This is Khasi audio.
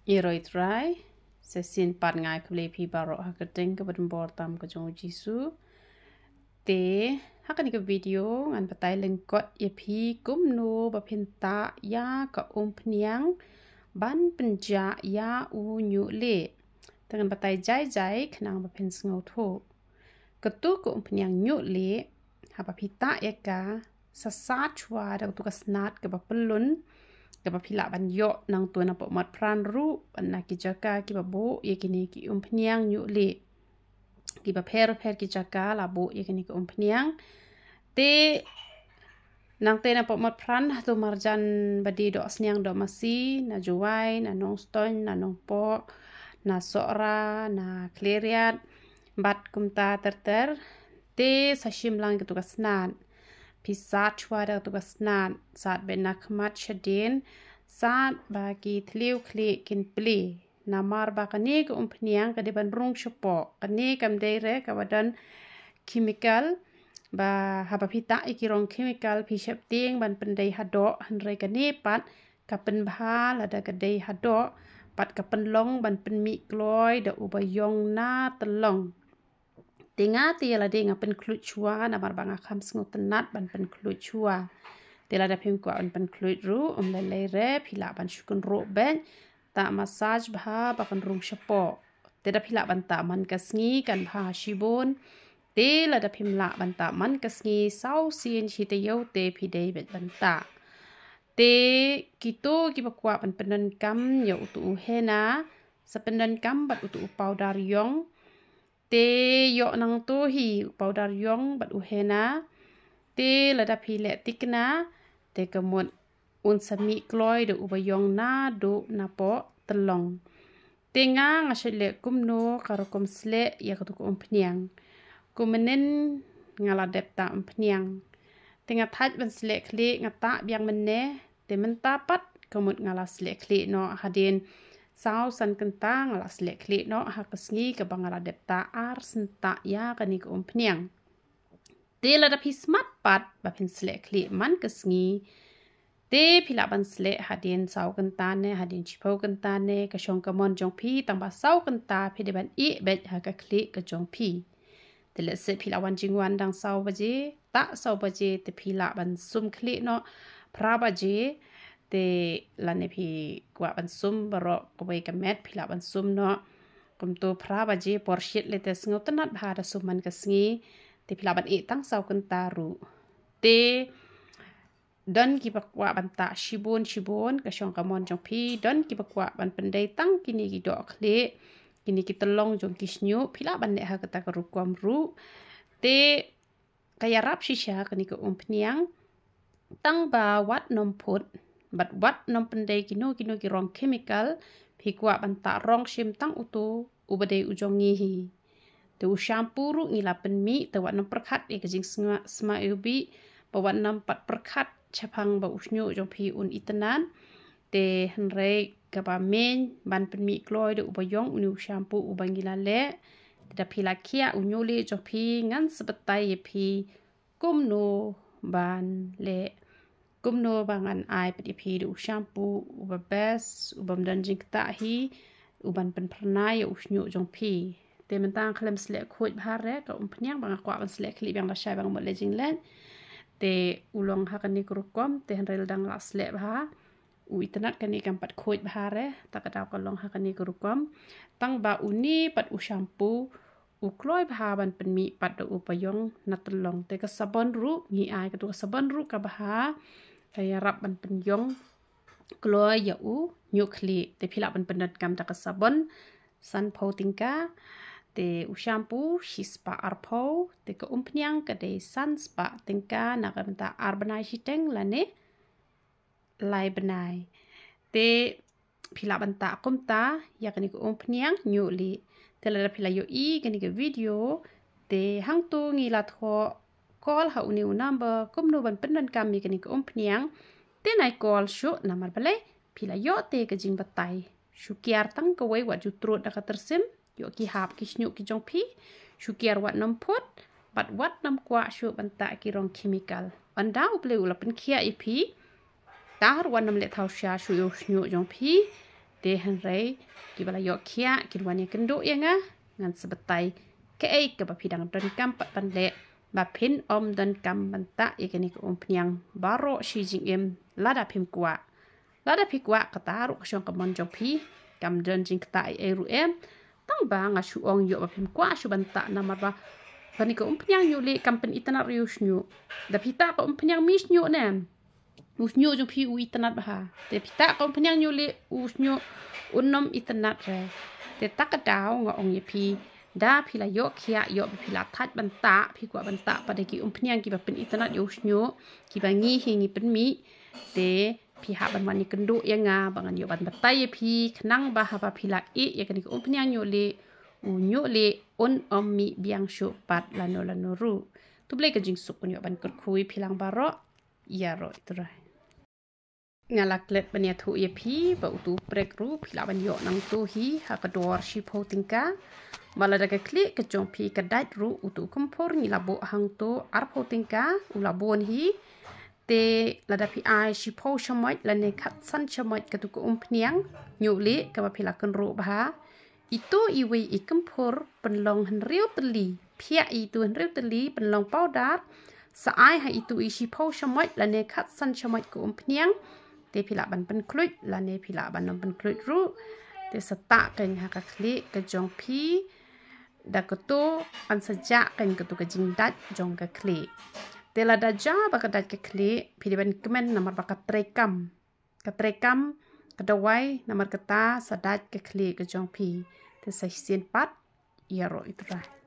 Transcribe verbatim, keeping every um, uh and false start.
Ïa roi trai, sa shisien pat nga ai khublei phi baroh ha ka kyrteng kaba donbor tam ka jong u Jisu. Te ha kane ka video ngan batai lyngkot ïa phi kumno ba phin tah ïa ka umphniang ban pynjah ïa u ñiuh lieh. Te ngan batai jai jai khnang ba phin sngewthuh. Katu ka umphniang ñiuh lieh, haba phi tah ïa ka, sa sat shuwa da katu ka snat kaba pyllun, kaba phi lah ban ïoh nangtu napoh matphran ruh, bad na ki jaka kiba buh ïa kine ki umphniang ñiuh lieh. Kiba pher pher ki jaka la buh ïa kine ki umphniang. Te nangta napoh matphran, hato marjan ba dei Dohsniang Dohmasi, na Jowai, na Nongstoiñ, na Nongpoh, na Sohra, na Khliehriat, bad kumta ter ter. Te sa shim lang katu ka snat. Phi sat shuwa da katu ka snat, sat beit na khmat shadien, sat ba ki thliew khlieh kin plie. Namar ba kane ka umphniang ka dei ban rung shapoh. Kane kam dei re kaba don chemical, ba haba phi tah ïa ki rong chemical phi sheptieng ban pyndei ha doh, hynrei kane pat ka pynbha lada ka dei ha doh, bad ka pynlong ban pynmih kloi da uba ïong na tyllong. Te nga te ïa lade nga pynkhluit shuwa namar ba nga kham sngewtynnat ban pynkhluit shuwa. Te lada phim kwah ban pynkhluit ruh, ym lei lei re, phi lah ban shu kynroh beit, tah massage bha ba kan rung shapoh. Te da phi lah ban tah man ka sngi kan bha shibun. Te lada phim lah ban tah man ka sngi, saw sien shi taïew te phi dei beit ban tah. Te kito kiba kwah ban pyndonkam ïa utu u henna, sa pyndonkam bad utu u powder ïong. Te ïoh nangtu hi u powder ïong bad u henna. Te lada phi leh thikna, te ka mut un sa mih kloi da uba ïong naduh napoh tyllong. Te nga nga shait leh kumno ka rukom sleh ïa katu ka umphniang. Kumne nga la dep tah umphniang. Te nga thait ban sleh khlieh, nga tah biang mynne. Te mynta pat ka mut nga la sleh khlieh noh, hadien saw san kynta nga la sleh khlieh noh ha ka sngi kaba nga la dep tah ar sentah ïa kane ka umphniang. Te lada phi smat pat ba phin sleh khlieh man ka sngi, te phi lah ban sleh hadien saw kynta ne, hadien shiphew kynta ne, ka shong ka mon jong phi, tang ba saw kynta phi dei ban ïeh beit ha ka khlieh ka jong phi. Te lehse phi lah wan jingwan dang saw baje, tah saw baje, te phi lah ban sum khlieh noh phra baje. Te lane phi kwah ban sum baroh kawei ka met, phi lah ban sum noh. Kumtu phra baje por shit lei te sngewtynnat bha da sum man ka sngi. Te phi lah ban ïeh tang saw kynta ruh. Te don kiba kwah ban tah shibun shibun, ka shong ka mon jong phi, don kiba kwah ban pyndei tang kine ki doh khlieh, kine ki tyllong jong ki shñiuh, phi lah ban leh ha kata ka rukom ruh. Te ka ïarap shisha kane ka umphniang, tang ba wat nym phut bad wat nym pyndei kino kino ki rong chemical, phi kwah ban tah rong shim tang utu uba dei u jong ngi hi. Te u shampoo ruh ngi la pynmih, te wat nym pyrkhat ïa ka jingsma, sma ïa u bih, ba wat nym pat pyrkhat shaphang ba u shñiuh jong phi un itynnad. Te hynrei kaba main ban pynmih kloi da uba ïong une u shampoo uba ngi la leh. Te da phi la khiah u ñiuh lieh jong phi, ngan sa batai ïa phi kumno ban leh, kumno ba ngan ai pat ïa phi da u shampoo uba best, uba ym don jingktah hi, uban pynphyrnai ïa u shñiuh jong phi. Te mynta nga khlem sleh khuid bha re ka umphniang, ba nga kwah ban sleh khlieh biang lashai ba nga mut leh jingleh. Te u long ha kane ka rukom, te hynrei lada nga la sleh bha, u itynnad kane kam pat khuid bha re, ta ka daw ka long ha kane ka rukom. Tang ba une pat u shampoo u kloi bha ban pynmih pat da uba ïong na tyllong. Te ka sabon ruh ngi ai, katu ka sabon ruh ka bha, ka ïarap ban pynïong kloi ïa u ñiuh khlieh. Te phi lah ban pyndonkam da ka sabon sanphew tyngka. Te u shampoo shispah arphew. Te ka umphniang ka dei sanspah tyngka na ka bynta ar bnai shiteng lane lai bnai. Te phi lah ban tah kumta ïa kane ka umphniang ñiuh lieh. Te lada phi la ïohi kane ka video, te hangto ngi la thoh call ha une u number kumno ban pyndonkam ïa kane ka umphniang. Te nai call shuh, namar balei, phi la ïoh te ka jingbatai. Shu kiar tang kawei, wat ju trud da ka tyrsim, ïoh ki hap ki shñiuh ki jong phi. Shu kiar wat nym phut bad wat nym kwah shuh ban tah ki rong chemical. Ynda U Blei u la pynkhiah ïa phi, tar wat nym leh thaw sha shuh ïa u shñiuh jong phi. Te hynrei kiba la ïoh khiah kin wan ïakynduh ïa nga, ngan sa batai kaei kaba phi dang donkam pat ban leh ba phin ym donkam ban tah ïa kane ka umphniang baroh shi jingim lada phim kwah. Lada phi kwah kata ruh ka shong ka mon jong phi, kam don jingktah ei ei ruh em. Tang ba nga shu ong ïoh ba phim kwah shu ban tah namar ba kane ka umphniang ñiuh lieh kam pynitynnad ïa u shñiuh. Da phi tah ka umphniang mi shñiuh ne em? U shñiuh jong phi u itynnad bha. Te phi tah ka umphniang ñiuh lieh u shñiuh un ym itynnad re. Te ta ka daw nga ong ïa phi, da phi la ïoh khiah ïoh ba phi la thait ban tah, phi kwah ban tah pat da ki umphniang kiba pynitynnad ïa u shñiuh, kiba ngi hi ngi pynmih. Te phi hap ban wan ïakynduh ïa nga ba ngan ïoh ban batai ïa phi khnang ba haba phi la ïeh ïa kane ka umphniang ñiuh lieh, u ñiuh lieh un ym mih biang shuh pat lano lano ruh. To Blei ka jingsuk un ïoh ban kyrkhu ïa phi lang baroh. Ïaroh Trai. Nga la klet ban ïathuh ïa phi ba utu u prek ruh phi lah ban ïoh nangto hi ha ka dor shiphew tyngka. Ba lada ka khlieh ka jong phi ka dait ruh utu u kymphur ngi la buh hangto arphew tyngka u la bun hi. Te lada phi ai shiphew shamoit lane khatsan shamoit katu ka umphniang ñiuh lieh kaba phi la kynruh bha, itu iwei i kymphur pynlong hynriew tylli, phiah itu hynriew tylli pynlong powder, sa ai ha itu i shiphew shamoit lane khatsan shamoit ka umphniang. Te phi lah ban pynkhluit lane phi lah ban ym pynkhluit ruh. Te sa tah kein ha ka khlieh ka jong phi. Da kato yn sa jah kein kato ka jingdait jong ka khlieh. Te lada jah ba ka dait ka khlieh phi dei ban kmen namar ba ka treikam, ka treikam ka dawai namar kata sa dait ka khlieh ka jong phi. Te sa shisien pat, ïaroh Trai.